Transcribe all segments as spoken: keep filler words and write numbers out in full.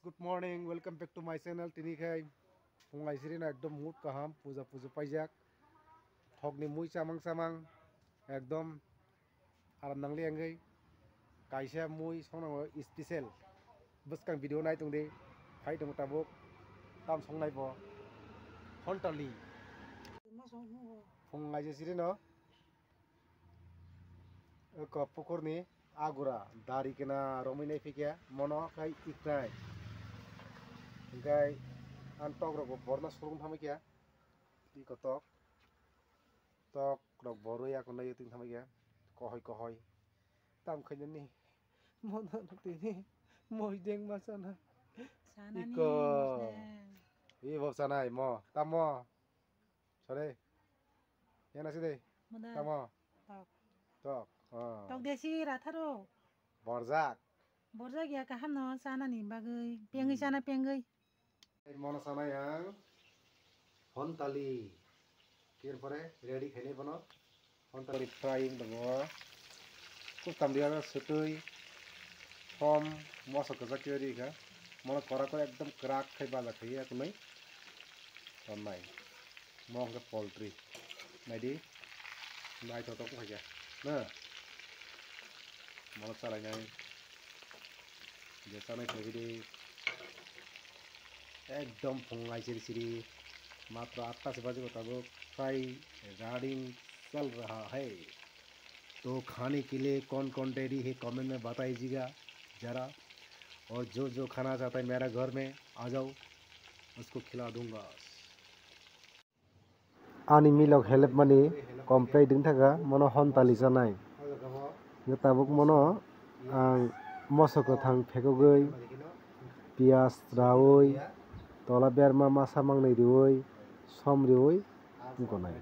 Good morning, welcome back to my channel. Tini khai phung lai siri na ekdom mood kaham, puja puja paijak. Thokni mui chamang chamang, ekdom aram nangli angwi. Kaisa mui songnango special. Bwskang video nai tongdi, phai tongo tabuk. Tam songnai bo. Hontali. Phung lai siri no. Eko pukurni agura dari kena romwi nai phikya, mono khai iknai. Hingkai ang tok rok bo borno surung thamikya. Iko tok. Tok rok borwi ako nai ting thamikya. Kohoi kohoi. Tam khainani. Mono tini. Moideng masana. Sanani. Iko. Mosdeng. Ibo sanai mo. Tamo. Sore. Yana side. Moda. Tamo. Tok. Tok. Oh. Tok desi ratharo. Borjak. Borjak ya kaham no chanani bagwi. Pengwi Hmm. chana pengwi. Mono sana yang. Hontali. Kir pore ready khainai bono. Hontali frying tongo. Kuk tamliya sutui. Som moso kwchak khe rikha. Mono kora kora ekdom kwrak khai baja khai ya kunui. Tongnai. Mo hwnkhe poultry. Naidi. Naithotok wngkha khe. Na. Mono chalainai. Je chanai khaibidi. Ekdom phung lai siri siri. Matro atta se bajibo tabuk. Fry running chal raha hai. तो खाने के लिए कौन कौन रेडी है कमेंट में बताइएगा जरा। और जो जो खाना चाहता है मेरा घर में आ जाओ, उसको खिला दूंगा। Ani milok help mani complete wng thaka mono hontali chanai. Tabuk mono ang moso kwthang phekogwi piyaj rawi tola berma masa mangnwi riwi som riwi wngkha nai.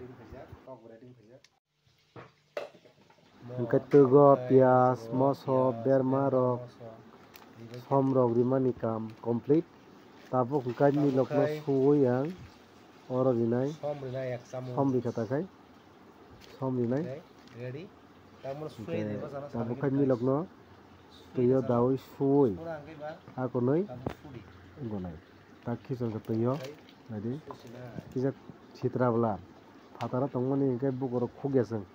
Hwnkhe twgo piyaj, moso, berma rok, som rok rimani kam complete. Tabuk hwnkhe milok no suwi ang oro rinai. Som rikha takhai. Som rinai. Hwnkhe tabuk khai milok no twi o dawi suwi akonwi wngkha nai. Tak khichon khe twi o naidi kisa sitra bwla phataro tongmani hwnkhe bukurok khukya chwng.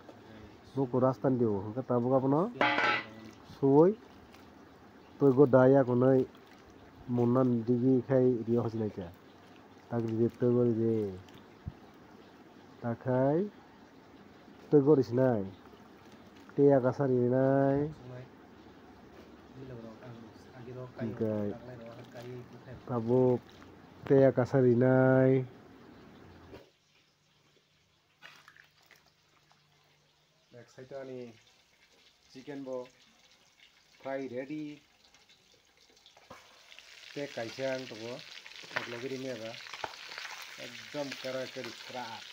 Bukur rasta ni o hwnkhe tabuk abono suwi twigo dai akonwi munna digi khai rio hochinaikha. Tak ride twigo ride. Takhai twigo risinai. Tei akasa rinai. Hwnkhe tabuk tei akasa rinai. Ek side ani chicken bo fry ready. Tei kaisa ang tongo, tok logi rimya ba. Ekdom kara kari krak.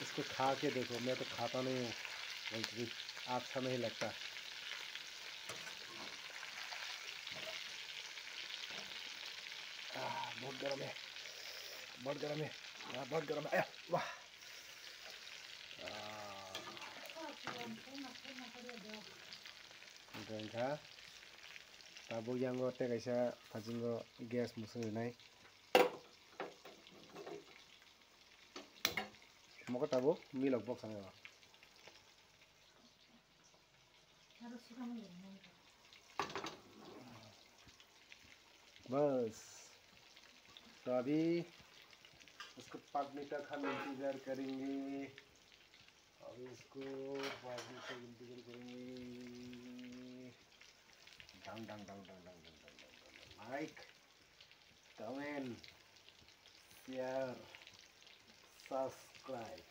इसको खा के देखो, मैं तो खाता नहीं हूँ, बोलती थी, अच्छा नहीं लगता। आह, बहुत गर्म है, बहुत गर्म है, आह, बहुत गर्म है, आह, वाह। Hwnkhe wngkha tabuk yango tei kaisa phasingo gas mwswk rinai. Mokhe tabuk milok boksa nai o. बस, तो अभी इसको पकने तक हम इंतज़ार करेंगे। अभी इसको पकने तक इंतज़ार करेंगे। डंग, डंग, डंग। Like, comment, share, subscribe।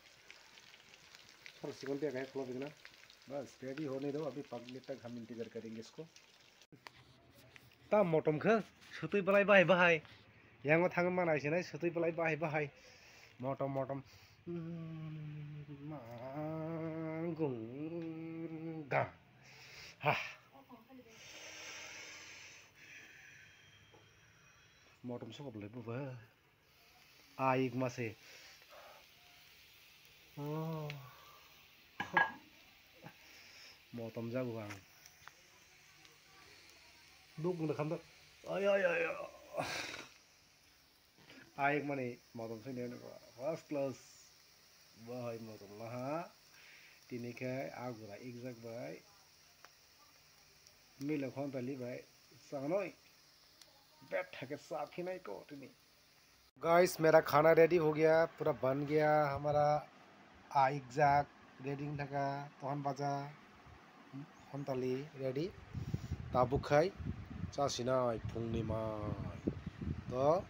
थोड़ा second पे गए, खोलो देखना। बस, ready होने दो, अभी पकने तक हम इंतज़ार करेंगे इसको। Ta motom khe sutwi belai bahai bahai. Yango thangwi mana sinai sutwi belai bahai bahai. Motom, motom. Mm, ma, gung, ga. Ha. Motom sokop le buba. Aik mase. Oh. Motom jago ang. Duk na khamda. Oi, oi, oi, oi. Ayek mani modom sini first class. Bahai modom laha. Tini khe agura ekjak bai. Milo khontali bai. Sanoi. Betha ke sa phinai ko tini. Guys, मेरा खाना रेडी हो गया, पूरा बन गया हमारा। Aik jak ready thaka, tohan baja hontali ready. Tabuk khai chasinai phungni mai. To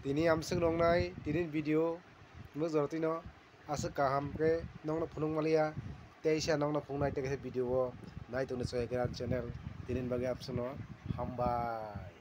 tini amswk nongnai tini video nuk jora tino aswk kaham khe nongno phunuk maliya. Teisa nongno phunuknai tei video o nai tongni Soyakran channel tini bagwi amswkno hambai.